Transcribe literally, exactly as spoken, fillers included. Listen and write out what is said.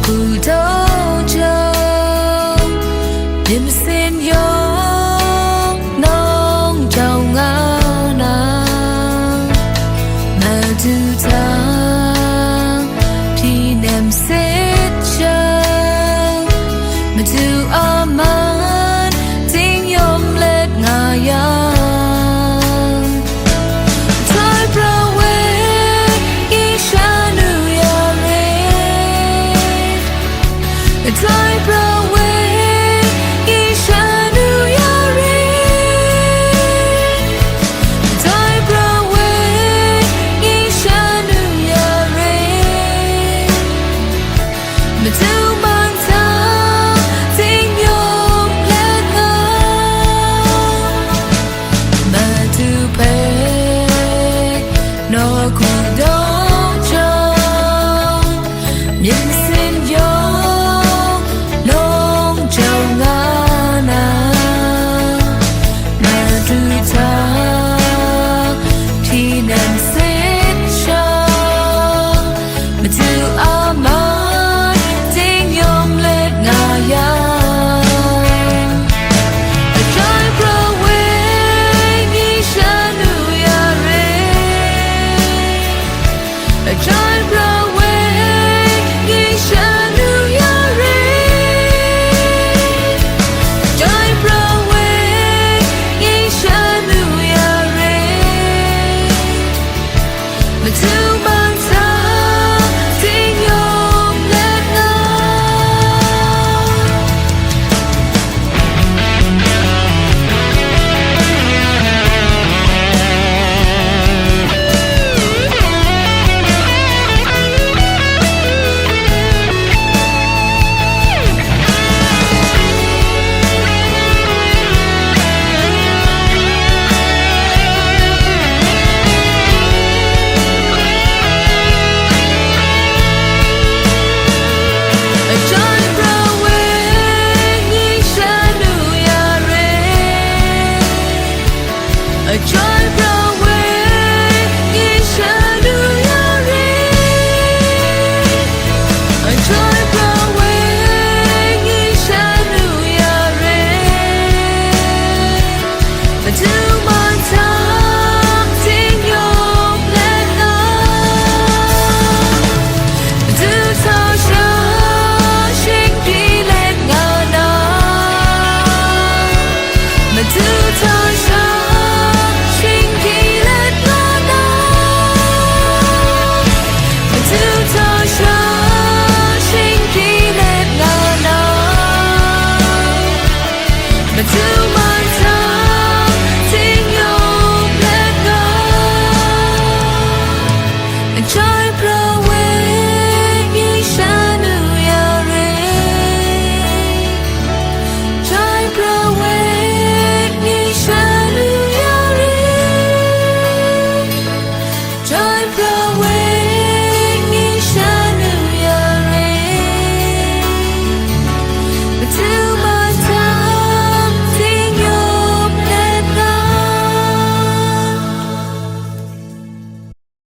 Kudong jang, myit masin yawng nawng jau nga na, Madu hta hpyi nem sit jang, Madu a man ting yawm let nga yang, Dai pra we, ngai sha nu ya re. Dai pra we, ngai sha nu ya re. Dai pra we, ngai sha nu ya re. Madu man hta ting yawm let nga, Madu hpe nawku daw jang, myit